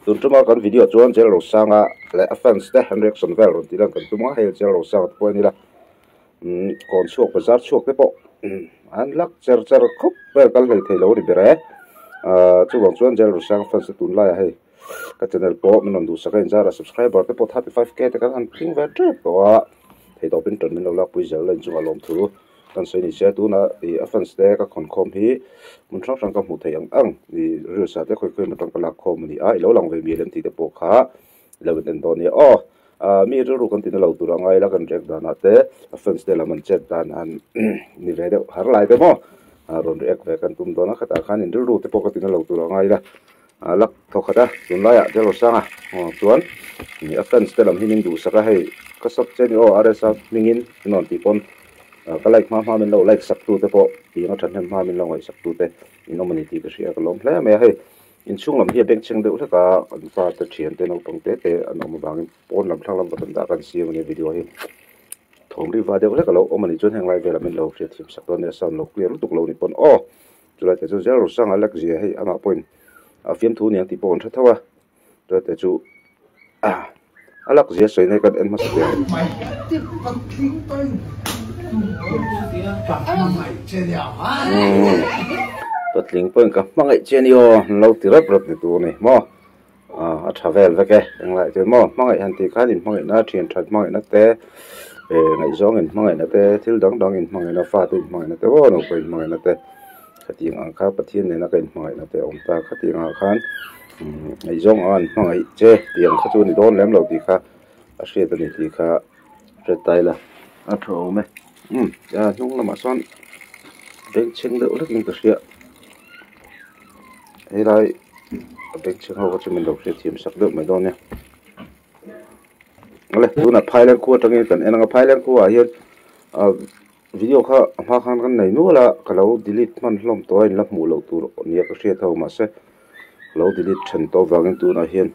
Tun tuma kan video chuan Jail Rosanga leh a fans te an reaction vel rawn tih lan kan tum a, hei Jail Rosanga te pawh en ila umm kawn chhuak bazar chhuak te pawh an lak cher cher khawp vel kal hlei thei lo a ni ber e. Ahh chuvang chuan Jail Rosanga fans te tunlaiah hei ka channel pawh min rawn duhsak a inzarah subscriber te pawh 35k te kan han tling ve tep tawh a, theitawpin tan min lo lakpui zel la inchungah lawmthu. Kan sawi ni se tuna ih a fans te ka khawn khawm hi hmun hrang hrang ka hmuh theih ang ang ih reels ah te khawi khawi atang ka lak khawm a ni a i lo lang ve mial em tih te pawh kha i lo in en dawn nia aw ah mi rilru kan tina lo tur a ngai la kan react dan ah te a fans te lam an chet dan an ni ve deuh har lai te maw ah rawn react ve kan tum dawn a khatah khan in rilru te pawh ka tina lo tur a ngai la ah lak thaw khat a tunlai ah Jalosanga aw chuan ih a fans te lam hi min duhsak a hei ka sub che ni aw RSa hmingin min rawn tih pawn ah ka like hma hma min lo like sak tu te pawh tih anga thahnem hma min lo ngaihsak tu te in awm a ni tih ka hria ka lawm hle mai a hei inchhung lam hi a bengchheng deuh hlek a an fa te thian te naupang te te an awm avangin pawn lam thlang lam va tam dah kan siam a nia video hi thawm ri va deuh hlek a lo awm a nih chuan heng lai velah min lo hriatthiam sak dawn nia sound lo clear lutuk lo ni pawn aw. Chulai te chu zel Rosang a lek zia hei amah pawhin a fiamthu niang tih pawh an hre tho a, chulai te chu a lak zia sawi nai kan en hmasa teh ang. Patling pawhin ka hmangaih che a ni aw an lo ti rep rep ni tur a ni maw a tha vel vek e englai chuan maw hmangaih han tih khan inhmangaihna thian that hmangaihna te ngaihzawng inhmangaihna te thil dang dang inhmangaihna fate inhmangaihna te aw nupa inhmangaihna te khatiang ang kha Pathian nena ka inhmangaihna te a awm ta khatiang ah khan ngaihzawng ang an hmangaih che tih ang kha chu a ni dawn lem lo tih kha a hriat a ni tih kha hriat ta ila a tha awm e umm hnung lamah sawn bengchheng deuh hlekin ka hria. Helai a bengchheng ho kha chu min lo hriatthiam sak deuh mai dawn nia. Awle tunah Phailen khua atangin kan en ang a Phailen khuaah hian ah video kha a hma khan kan nei nual a ka lo delete hman hlawm tawh a in la hmuh loh tur nia ka hriat ho mahse ka lo delete then tawh avangin tunah hian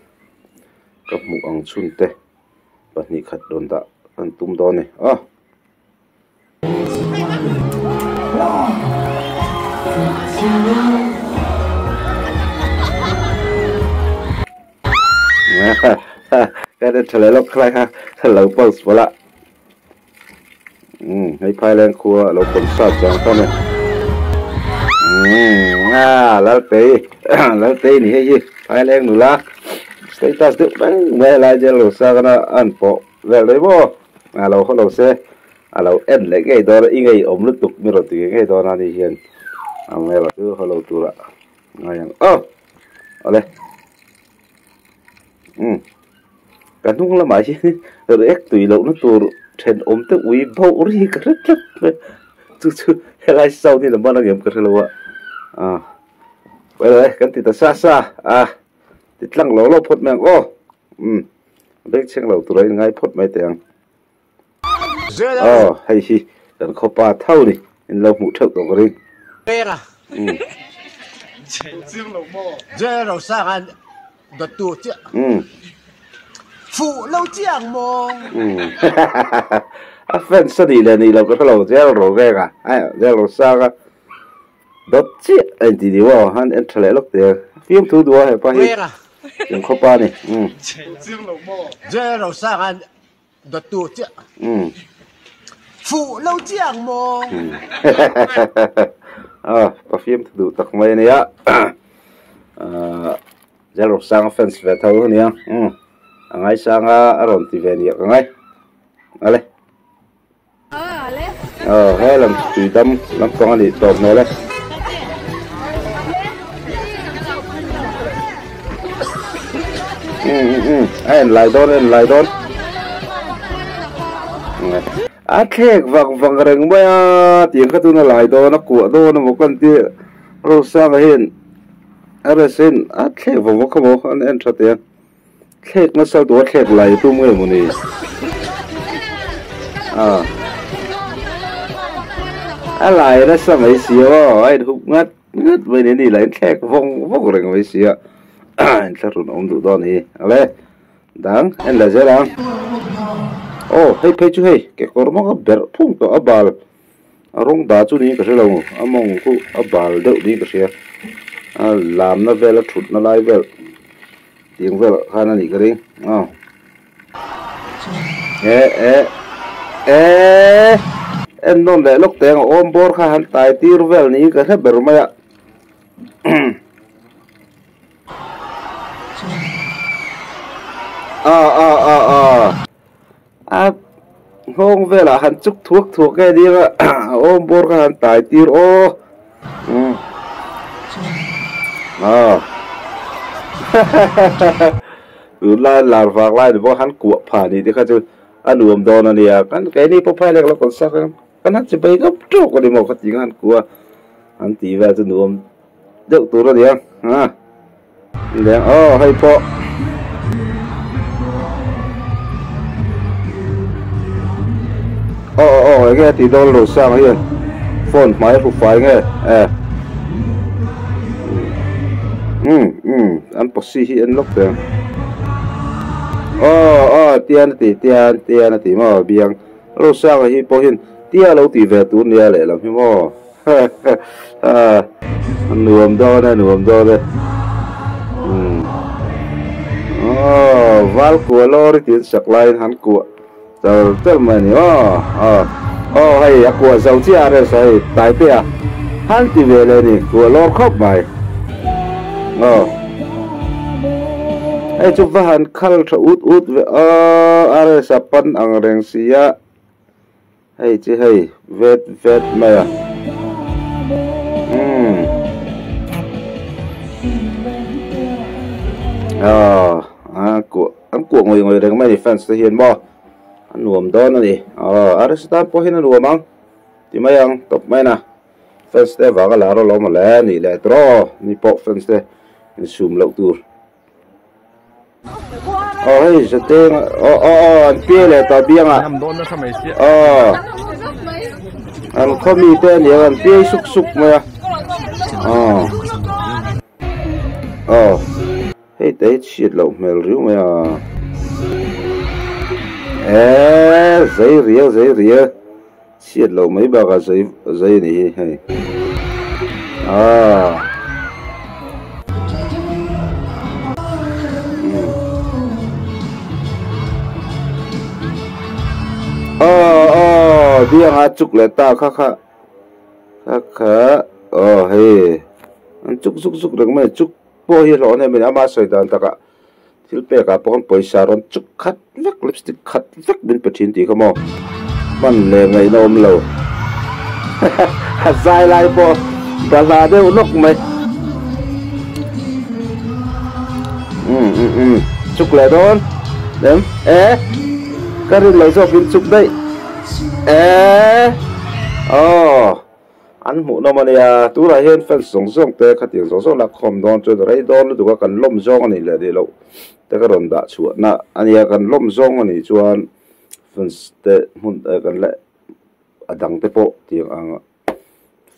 ka hmuh ang chhun te pahnih khat rawn dah kan tum dawn a ni a. Ka den tha leh lawk khalai kha ka lo pause pawlh a umm hei Phailen khua a lo concert zang kha ni umm a Laltei Laltei ni hei hi Phaileng nula status deuh reng mai a lai jail lo sa khan a an pawh vel daih maw a lo haw lo se. A lo en leh ngei dawn a, i ngei awm lutuk mi rawn ti ngei ngei dawn a ni hian a hmel a chu haw lo tura ngai ang aw awle umm ka hnung lamah hian react tui lohna tur thenawm te ui bauh ri ka hre tlat mai chu chu helai sound hi la man angem ka hrelo a ah well e kan ti ta sa sa a ti tlang lo lo phawt mai ang aw umm bengchheng lo tura in ngai phawt mai teh ang. Aw hei hi kan khawpa tho ni in lo hmuh theuh tawh ka ring. Peng a. A fans a nih leh nih loh ka hre lo Jail ro veng a Jail ro sang a dawt chiah a inti ni maw han en tha leh lawk teh ang fiamthu duh a hepa hi kan khawpa ni. Dawttu chiah. Fuh lo chiang maw? Ah, ka fiam thu duh tak mai ania. Ah, Jalruk sang fans ve tho ania. Um, a ngai sang a a rawn ti ve nia ka ngai. Ale. Oh, he lam tui dam lampang a nih tawp hmel e. Um um um, a en lai dawn en lai dawn. A thlek vang vang reng mai a, tiang kha tuna lai dawn a kuah dawn emaw ka an ti Rosanga hian a rest in a thlek vang vang kha maw an en tha teh a. Thlek nasa duh a thlek lai tum nge maw ni? Ah. A lai nasa mai si aw, a inhup ngat ngat mai ni ni lah in thlek vawng vawng reng mai si a. Inthlahrun a awm duh dawn hi. Ale, dang en leh zel ang. Aw, hei phei chu hei, kekawr mawng a berh phung tawh a bal. A rawng dah chu niin ka hre lo, a mawng khu a bal deuh niin ka hria. A lamna vel a thutna lai vel. Tiang vel khan a nih ka ring aw e e e en nawn leh lawk teng a awm bawr kha han tai tir vel niin ka hre ber mai a a a a a a nghawng velah han chuk thuak thuak nge nia a awm bawr kha han tai tir aw umm aw tunlai lar vang lai ni bawk han kuah phah ni te kha chu a nuam dawn a nia kan keini pawh phai lek lo kan sak ang kan han chipei ngap tawk a ni maw khatiang han kuah an tih vel chu nuam deuh tur a nia a. Leng aw hei pawh aw aw aw enge a tih dawn lo sang hian phone hmai a hru fai nge e um um an posi hi en lawk teh ang aw aw tian a ti tian tian a ti maw biang lo sang hi pawh hian tia lo tih ve tur nia lehlam hi maw. Nuam dawn e, nuam dawn e. Aw, val kuah lawr i tin sak laiin han kuah chal chal mai a ni aw. Aw, aw hei a kuah zo chiah a rest a hei tai te a han ti ve leh a ni, kuah lawr khawp mai. Aw, hei chu va han khal tha ut ut ve aw, a rest a pan ang reng sia. Hei chi hei vet vet mai a umm aw a kuah an kuah ngawih ngawih reng mai a ni fans te hian maw a nuam dawn a ni aw a rest tan pawh hian a nuam ang ti mai ang tawp mai na fans te vang a lar alawm mawle nih leh tawh ni pawh fans te insum loh tur. Aw hei zateng aw aw aw an piai leh tawh biang ah aw an khaw mi te ania an piai suk suk mai a aw aw hei te hi chhiat loh hmel riau mai a eee zei riau zei riau chhiat loh mai bakah zei zei a nih hi hei aaa. Aw aw bianga chuk leh ta kha kha kha kha aw hei an chuk zuk zuk reng mai chuk pawh hi hlawh em em a ni ama sawi dan takah Thil pek ah pawh khan pawisa rawn chuk khat vek lipstick khat vek min pe thin tih kha maw hman leh ngaihna awm lo a zai lai pawh bahla deuh nawk mai um um um chuk leh dawn em e ka rin lo zawk in chuk daih e aw. An hmuhnawm a nia, tunah hian fans zawng zawng te khatiang zawng zawng lak khawm dawn chuan rei dawn lutuk a, kan lawm zawng a nih leh nih loh te ka rawn dah chhuahna a nia, kan lawm zawng a nih chuan fans te hmun kan leh a dang te pawh tiang ang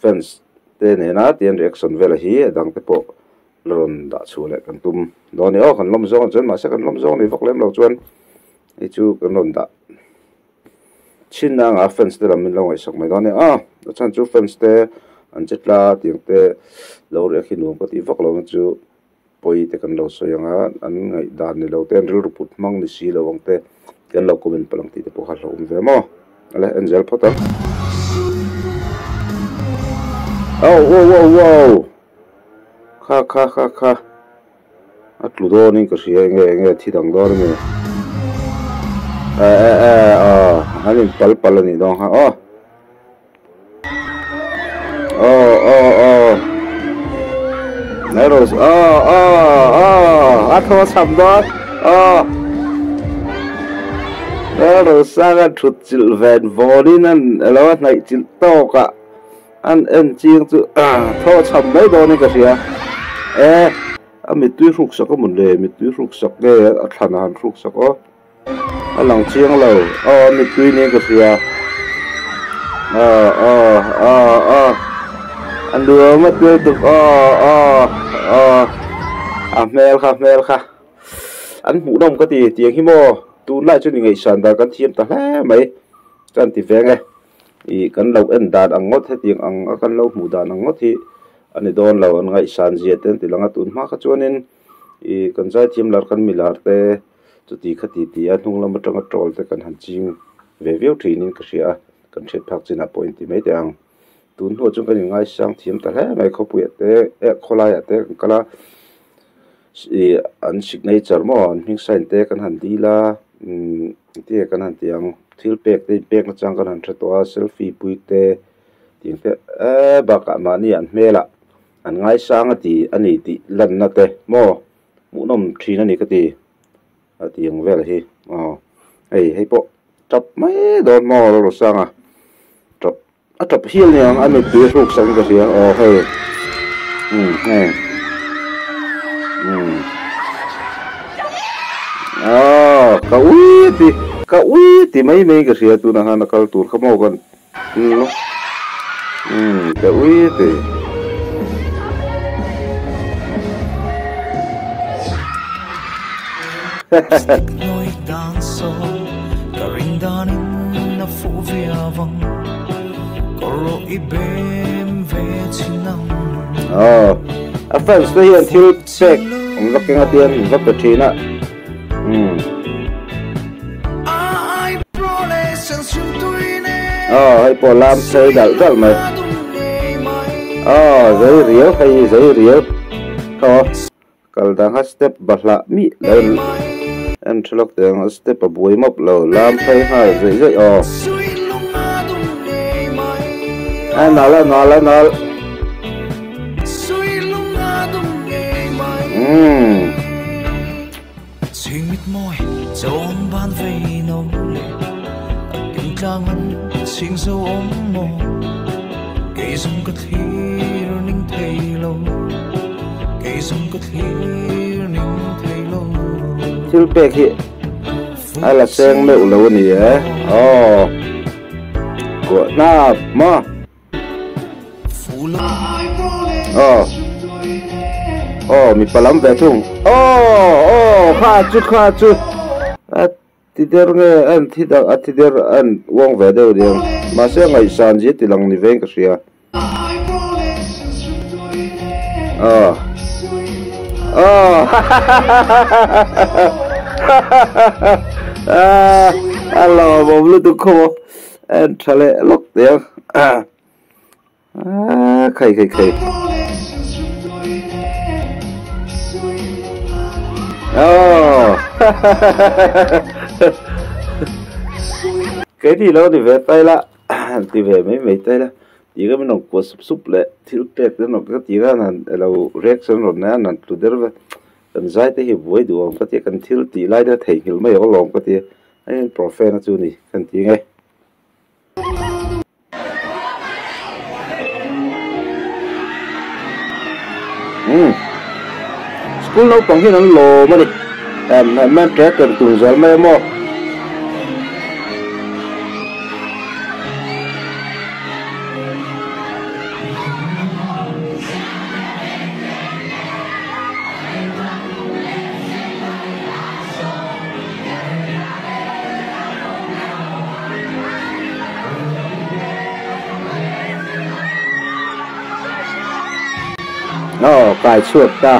fans te nena tiang reaction vel hi a dang te pawh la rawn dah chhuah leh kan tum dawn a ni aw, kan lawm zawng chuan mahse kan lawm zawng a nih vak lem loh chuan hei chu kan rawn dah. Chhin na anga fans te lam min lo ngaihsak mai dawn a ni a, a chhan chu fans te an che tla tiang te lo riak hi nuam ka tih vak lo na chu pawi te kan lo sawi ang a, an ngaihdan ni lo te an rilru put hmang ni si lo ang te kan lo comment palh ang tih te pawh kha hlauhawm ve maw ale en zel phawt ang. Au wow wow wow kha kha kha kha. A tlu dawnin ka hria enge enge thi dang dawn a ni e e e aw an in pal pal a nih dawn kha aw aw aw aw Nairos aw aw aw a thaw cham dawn aw Nairos anga thut chilh ven vawnin an alo a hnaih chilh tawk a. An en chiang chu thaw chham mai dawnin ka hria. E, a mittui hruk sak a mawn le, mittui hruk sak nge a thlan a han hruk sak aw. A lang chiang lo, aw a mittui niin ka hria. Aw, aw, aw, aw, a nuam a tuai tuk aw, aw, aw, a hmel kha, hmel kha. An hmuhnawm ka ti, tiang hi maw, tunlai chu ni ngaihsan dan kan thiam ta hle mai, ka han ti veng e. Ih kan lo en dan ang ngawt hetiang ang a kan lo hmuh dan ang ngawt hi a ni dawn lo an ngaihsan zia te an ti lang a tun hma kha chuanin Ih kan zaithiam lar kan mi lar te chuti khati ti a hnung lam atanga troll te kan han ching ve viau thin in ka hria a kan hriat phak chinah pawh inti mai teh ang tun hnuah chuan kan inngaisang thiam ta hle mai khawpuiah te eh khawlaiah te kan kal a ih an signature maw an hming sign te kan han dil a umm engtin nge kan han tih ang thil pek te inpek na chang kan han hre tawh a selfie pui te tih te eee bakah mahni an hmelah an ngaisang a ti a ni tih lanna te maw hmuhnawm thin a ni ka ti a tih ang vel hi aw hei hei pawh tap mai dawn maw Lalrosanga tap a tap hial aniang a mittui a hruk sak in ka hria aw hei umm hei umm aw ka ui ti ka ui ti mai mai ka hria tunah khan a kal tur kha maw kan umm ka ui ti. Aw a fans te hian thil pek an va keng a tian an va pe thin a umm aw hei pawh lam sei dalh dalh mai aw zei riau hei zei riau khaw. Kal dang a step bahlah mi lo en tha lawk teh ang a step a buai mawp lo lam phei nghal zeih zeih aw. A nal a nal a nal. Umm. Thil pek hi a la seng meuh lo a ni e aw kuah hnap maw aw aw mipa lam ve thung aw aw kha chu kha chu a ti der nge a an thi dak a thi der a an uang ve deuh aniang mahse a ngaihsan zia ti lang ni vein ka hria aw aw hahahahahaha a lawmawm lutuk khawp aw a en tha leh lawk teh ang. Aaa khai khai khai. Aww Kei ni lo ni ve tai la han ti ve mai mai tai la ti kha min rawn kuah sup sup leh thil pek te an rawn ka ti khan han elo reaction rawn nei a han tlu der ve kan zai te hi buai duh awm ka tia kan thil tih lai te theihnghilh mai awk alawm ka tia hei hian profe na chu ni kan ti nge. Umm school naupang hian an lawm a ni em em em ṭe ṭer tur zel mai a maw. Aw kai chhuak ta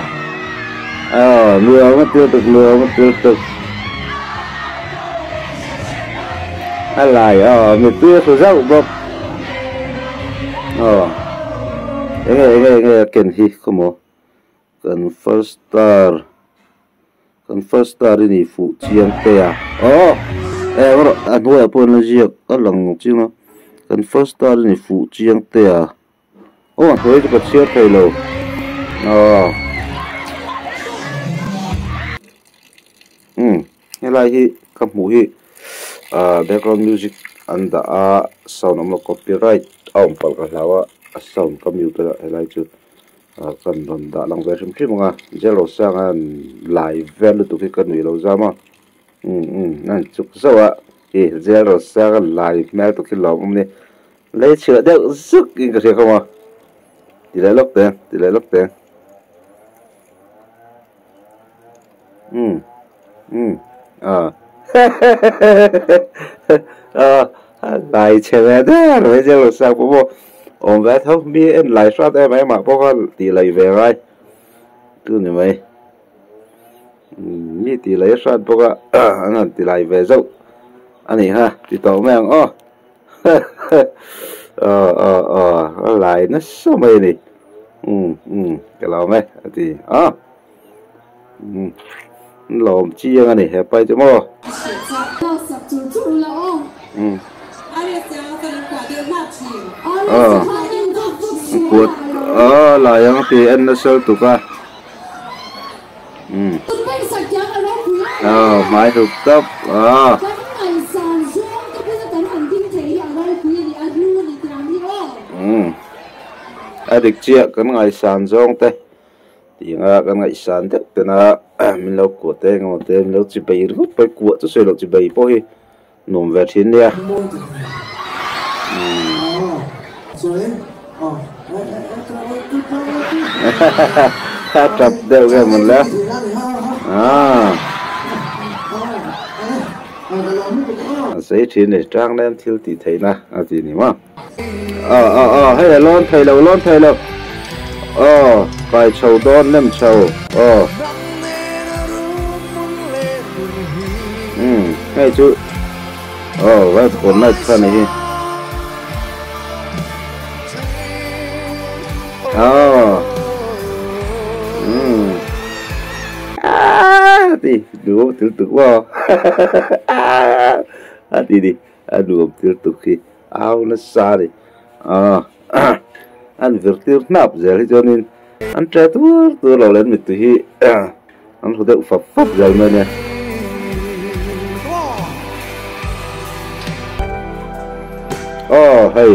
aw nuam a til tuk nuam a til tuk a lai aw mipui a hru zauh bawk aw enge enge enge a ken hi khawmaw kan first star. Kan first star i ni fuh chiang te a aw eh erawh a hnuaiah pawh an la ziak a lang chiang a kan first star i ni fuh chiang te a aw a hnuai chu ka chhiar thei lo aw umm helai hi ka hmuh hi ah background music an dah a sound awm lo copyright a awm palh ka hlau a a sound ka mute a helai chu. Ah kan rawn dah lang ve hrim hrim ang a jail rosang a lai vel lutuk hi ka nuih lo zam a umm umm a han chuk zauh a ih jail rosang a lai hmel tuk hi lawm awm a ni lei chhiah deuh zuk in ka hria khawm a ti leh lawk teh ti leh lawk teh umm umm ah hehehehe ah lai chhe ve der mai jail rosang pawh maw. Awm ve tho mi en lai hrat em em ah pawh khan tih laih ve ngai tu ni mai. Mi tih lei a hrat bawk a an han ti lai ve zauh a nih kha ti tawh mai ang aw aw aw aw a lai nasa mai a ni umm umm ka lawm e a ti a umm an lawm chiang a ni he pai chu maw umm aw kut aw lai ang ti en nasa lutuk a. Umm aw hmai hup tawp aw. Umm a dik chiah kan ngaihsan zawng te tih anga kan ngaihsan deuh tena min lo kuah te engemaw te min lo chi bei ringawt pawh hi kuah chu sawi loh chi bei pawh hi nuam ve thin nia. A tap deuh nge mawn le aaa a sei thin ni tang nen thil tih theihna a ti ni maw aw aw aw hei a lawn thei lo lawn thei lo aw kai chho dawn nem chho aw umm hei chu aw vai pawn light kha ni hi. Aw umm aaa ti nuam til tuk maw aaa a ti ni a nuam til tuk hi au nasa a ni aw an vir tir hnap zel hi chuanin an ṭe tur tur lo leh an mittui hi an hmu deuh fap fap zel mai a nia. Aw hei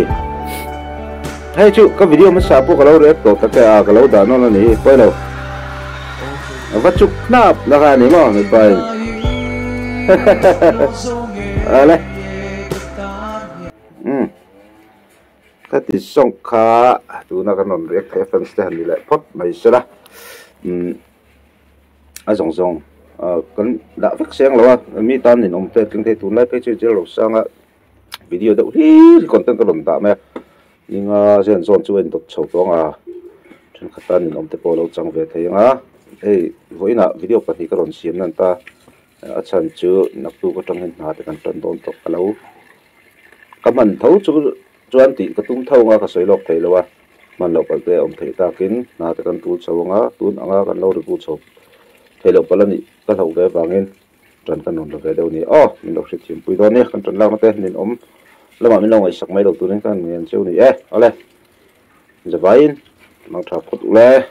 hei chu ka video hmasa pawh ka lo react tawh tak e a ka lo dah nawn a ni hi pawi lo a va chuk hnap na kha a ni maw mipa in ale umm ka ti sawng kha tuna kan rawn react thei a fans te han ni leh phawt mai sela umm. a zawng zawng ah kan dah vek seng lo a mi tan ninawm te tling thei tunlai phei chu jail rosanga video deuh hlir hi content a rawn dah mai a ninga zen zawn chu a indawt chho tawh ang a thenkhat tan ninawm te pawh a lo chang ve thei ang a hei vawiinah video pahnih ka rawn siam nan ta a chhan chu naktuk atang hian hna te kan tan dawn tawh ka lo ka hman tho chu chuan tih ka tum tho ang a ka sawi lawk thei lo a. Hman loh palh te a awm theih takin hna te kan tul chho ang a, tun anga kan lo regu chho theih loh palh a nih ka hlauh ve avangin ṭan kan rawn la ve deuh a ni. Aw, min lo hriatthiam pui dawn nia, kan ṭan lakna te nin awm lamah min lo ngaihsak mai lo turin ka han ngen cheu ni e. Awle, zavaiin mang ṭha phawt ule.